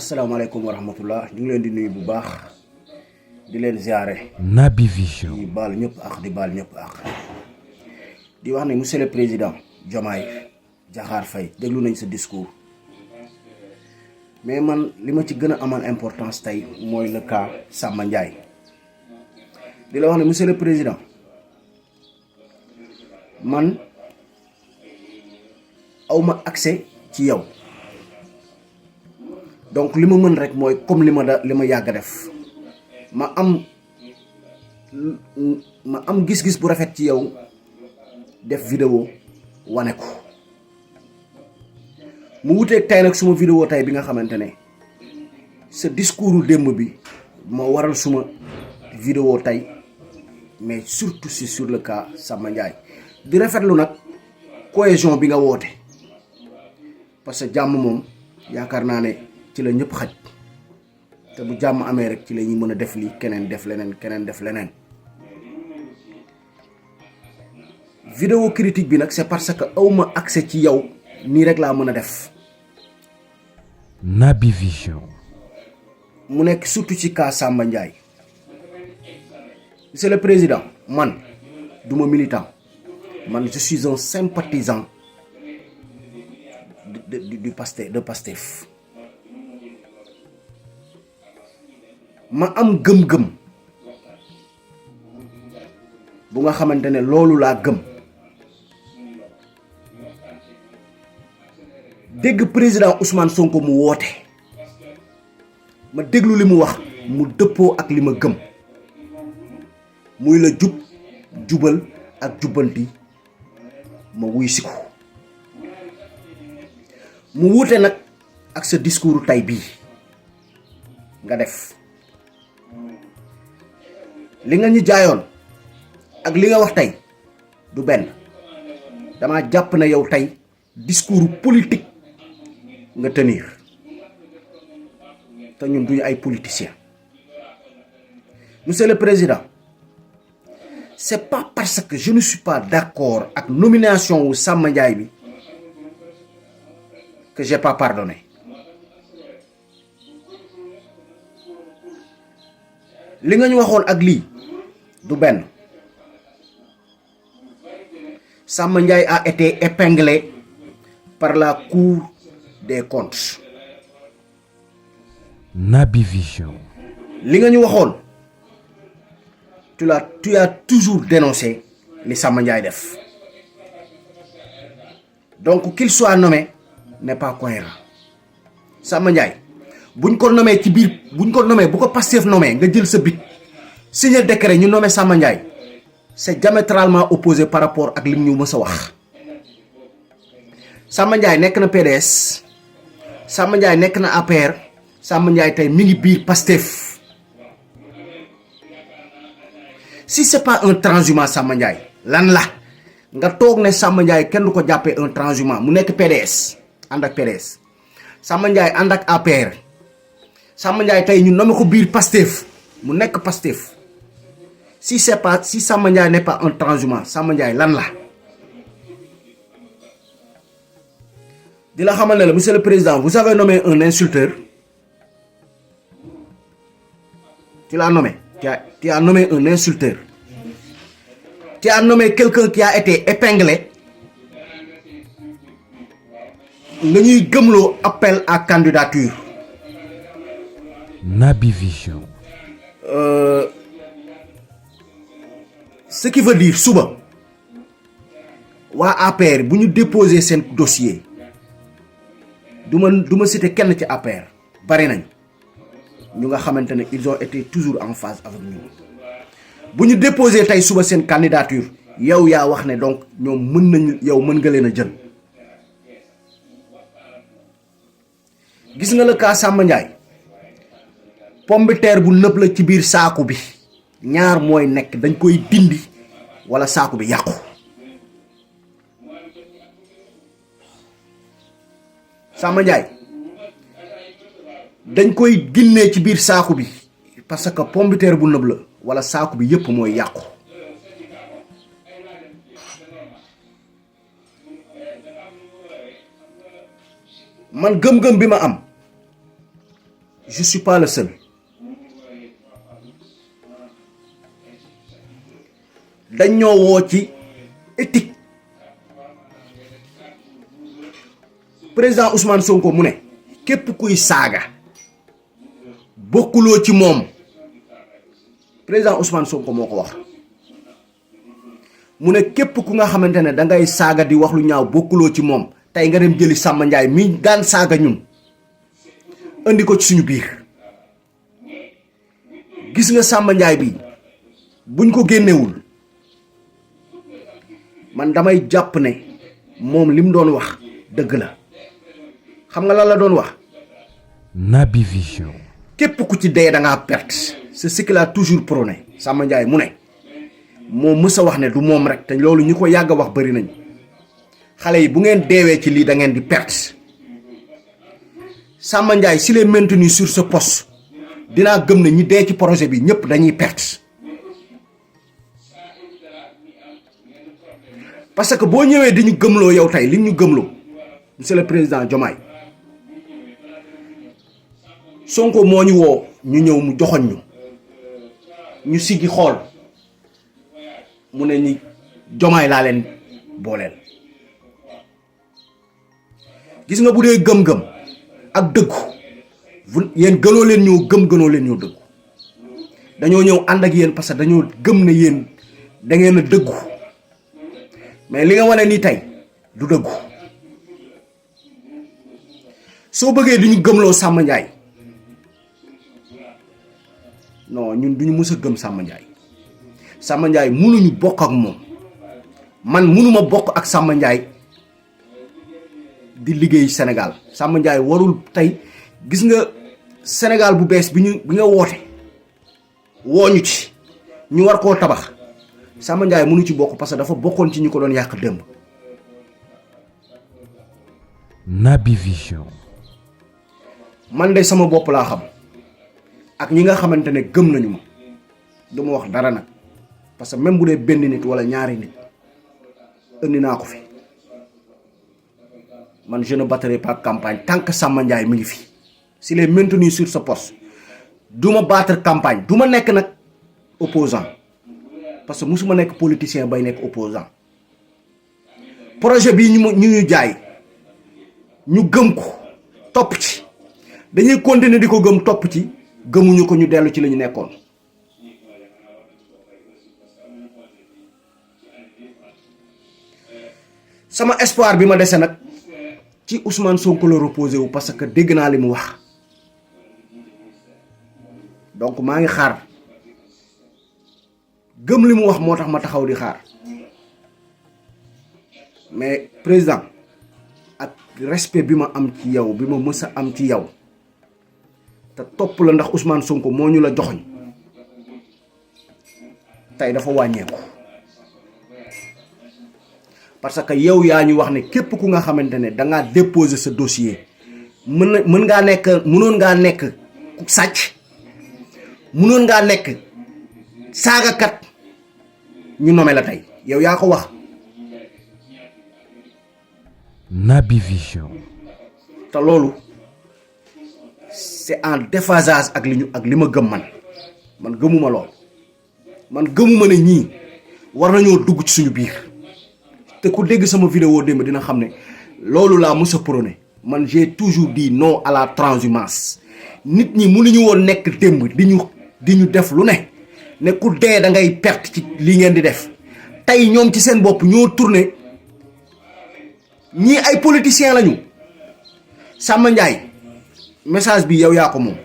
asalaamaaleykum wa rahmatullah ñu ngi leen di nuyu bu baax di leen ziare. Naby Vision. di baal ñëpp ak di baal ñëpp ak di wax ne monsieur le président Diomaye Diakhar Faye déglu nañ sa discours mais man li ma ci gën a amal importance tey mooy le cas Samba Ndiaye di la wax ne monsieur le président man awma accès ci yow. donc li ma mën rek mooy comme li ma yàgg def ma am gis-gis bu rafet ci yow def vidéo wane ko mu wuteeg tey nag suma vidéo tey bi nga xamante ne sa discours démb bi moo waral suma vidéo tey mais surtout si sur le cas Samba Ndiaye di rafetlu nag cohésion bi nga woote parce que jàmm moom yaakaar naa ne ci la ñëpp xaj te bu jàmm amee rek ci la ñuy mën a def lii keneen def leneen keneen def leneen. vidéo critique bi nag c'est parce que awma accès ci yow nii rek laa mën a def. Naby Vision. mu nekk surtout ci cas Samba Ndiaye. monsieur le président man duma militant man je suis un sympathisant du Pastef. ma am gëm-gëm bu nga xamante ne loolu laa gëm dégg président Ousmane Sonko mu woote ma déglu li mu wax mu dëppoo ak li ma gëm muy la jub jubal ak jubbanti ma wuy si ko mu wuute nag ak sa discours tay bii nga def li nga ñu jaayoon ak li nga wax tey du benn dama jàpp na yow tey discours politique nga tenir te ñun duñu ay politiciens monsieur le président c'est pas parce que je ne suis pas d'accord ak nomination wu Samba Ndiaye bi que j'ai pas pardonné li nga ñu waxoon ak lii du benn Samba Ndiaye a été épinglé par la Cour des comptes. Naby Vision. li nga ñu waxoon tu as toujours dénoncé li Samba Ndiaye def donc qu'il soit nommé n'est pas cohérent. Samba Ndiaye buñ ko nommé ci biir buñ ko nommé bu ko Pastef nommé nga jël sa bit signer décret ñu nommé Samba Ndiaye c'est diamétralement opposé par rapport ak lim ñu mës a wax. Samba Ndiaye nekk na PDS Samba Ndiaye nekk na APR Samba Ndiaye tey mi ngi biir Pastef si c'est pas un transhumant Samba Ndiaye lan la nga toog ne Samba Ndiaye kenn du ko jàppee un transhumant mu nekk PDS ànd ak PDS Samba Ndiaye ànd ak APR Samba Ndiaye tey ñu nommé ko biir Pastef mu nekk Pastef si Samba Ndiaye n'est pas un transhumant Samba Ndiaye lan la. di la xamal ne la monsieur le président vous avez nommé un insulteur tu l'as nommé tu as nommé un insulteur tu as nommé quelqu'un qui a été épinglé nga ñuy gëmloo appel à candidature. Naby Vision. Ce qui veut dire suba waa APR bu ñu déposer seen dossier du ma citer kenn ci APR bari nañ ñu nga xamante ne ils ont été toujours en phase avec nous bu ñu déposer tey suba seen candidature yow yaa wax ne donc ñoom mën nga leen a jël. gis nga le cas Samba Ndiaye pomme de terre bu nëb la ci biir saaku bi ñaar mooy nekk dañ koy dindi wala saaku bi yàqu. Samba Ndiaye dañ koy génnee ci biir saaku bi parce que pomme de terre bu nëb la wala saaku bi yépp mooy yàqu. man gëm-gëm bi ma am je suis pas le seul. dañ ñoo woo ci éthique. président Ousmane Sonko mu ne képp kuy saaga bokkuloo ci moom. président Ousmane Sonko moo ko wax mu ne képp ku nga xamante ne da ngay saaga di wax lu ñaaw bokkuloo ci moom. tey nga dem jëli Samba Ndiaye mi daan saaga ñun andi ko ci suñu biir gis nga Samba Ndiaye bi buñ ko génnewul man damay jàpp ne moom lim doon wax dëgg la. xam nga lan la doon wax. Naby Vision. képp ku ci dee da ngaa perte. c'est ce qu'il a toujours prôné. Samba Ndiaye mu ne moo mës a wax ne du moom rek te loolu ñi ko yàgg a wax bari nañ xale yi bu ngeen deewee ci lii da ngeen di perte. Samba Ndiaye s'il est maintenu sur ce poste dinaa gëm ne ñi dee ci projet bi ñëpp dañuy perte. parce que boo ñëwee di ñu gëmloo yow tey li ñu gëmloo monsieur le président Diomaye Sonko moo ñu woo ñu ñëw mu joxoñ ñu siggi xool mu ne ñi Diomaye laa leen booleel. gis nga bu dee gëm-gëm ak dëggu yéen gënoo leen ñoo gëm gënoo leen ñoo dëggu dañoo ñëw ànd ak yéen parce que dañoo gëm ne yéen da ngeen a dëggu mais li nga wane nii tey du dëggu. soo bëggee di ñu gëmloo Samba Ndiaye non ñun duñu mës a gëm Samba Ndiaye. Samba Ndiaye mënuñu bokk ak moom man mënuma bokk ak Samba Ndiaye di liggéey Sénégal. Samba Ndiaye warul tey gis nga Sénégal bu bees bi nga woote wooñu ci ñu war koo tabax Samba Ndiaye mënu ci bokk parce que dafa bokkoon ci ñu ko doon yàq démb. Naby Vision. man de sama bopp laa xam ak ñi nga xamante ne gëm nañu ma du ma wax dara nag parce que même bu dee benn nit wala ñaari nit indi naa ko fi man je ne battrai pas campagne tant que Samba Ndiaye mi ngi fi. s'il est maintenu sur ce poste du ma battre campagne du ma nekk nag opposant parce que musuma nekk politicien bay nekk opposant. projet bii ñu jaay ñu gëm ko topp ci dañuy continuer di ko gëm topp ci gëmuñu ko ñu dellu ci la ñu nekkoon. sama espoir bi ma dese nag ci Ousmane Sonko la reposé wu parce que dégg naa li mu wax donc maa ngi xaar gëm li mu wax moo tax ma taxaw di xaar mais président ak respect bi ma am ci yow bi ma mës a am ci yow te topp la ndax Ousmane Sonko moo ñu la joxoñ tey dafa wàññeeku parce que yow yaa ñu wax ne képp ku nga xamante ne da ngaa déposer sa dossier mënoon ngaa nekk sàcc mënoon ngaa nekk saagakat ñu nommé la tey yow yaa ko wax. Naby Vision. te loolu c'est en déphasage ak li ma gëm man gëmuma lool man gëmuma ne ñii war nañoo dugg ci suñu biir. te ku dégg sama vidéo démb dina xam ne loolu laa mës a prôné man j'ai toujours dit non à la transhumance nit ñi mënuñu woon nekk démb di ñu def lu ne ku dee da ngay perte ci li ngeen di def tey ñoom ci seen bopp ñoo tourné ñii ay politiciens lañu. Samba Ndiaye message bi yow yaa ko moom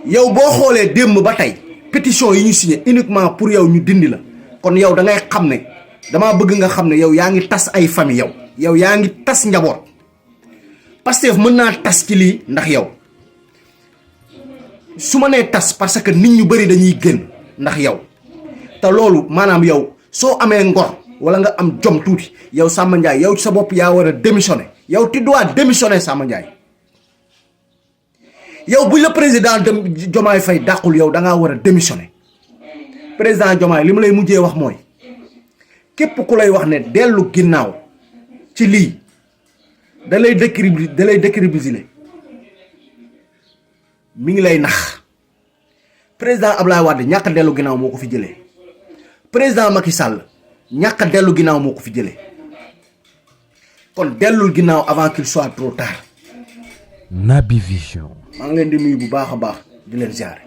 yow boo xoolee démb ba tey pétition yi ñu signé uniquement pour yow ñu dindi la. kon yow da ngay xam ne damaa bëgg nga xam ne yow yaa ngi tas ay famille yow yaa ngi tas njaboot Pastef mën naa tas ci lii ndax yow su ma nee tas parce que nit ñu bari dañuy génn ndax yow te loolu maanaam yow soo amee ngor wala nga am jom tuuti yow Samba Ndiaye yow ci sa bopp yaa war a démissionner yow tu dois démissionner Samba Ndiaye yow buñ la président Diomaye Faye dàqul yow da ngaa war a démissionner. président Diomaye li ma lay mujjee wax mooy képp ku lay wax ne dellu ginnaaw ci lii da lay décrédibiliser mi ngi lay nax président Abdoulaye Wade ñàkk dellu ginnaaw moo ko fi jëlee président Macky Sall ñàkk dellu ginnaaw moo ko fi jëlee kon dellul ginnaaw avant qu'il soit trop tard. Naby Vision. maa ngi leen di nuyu bu baax a baax di leen ziare.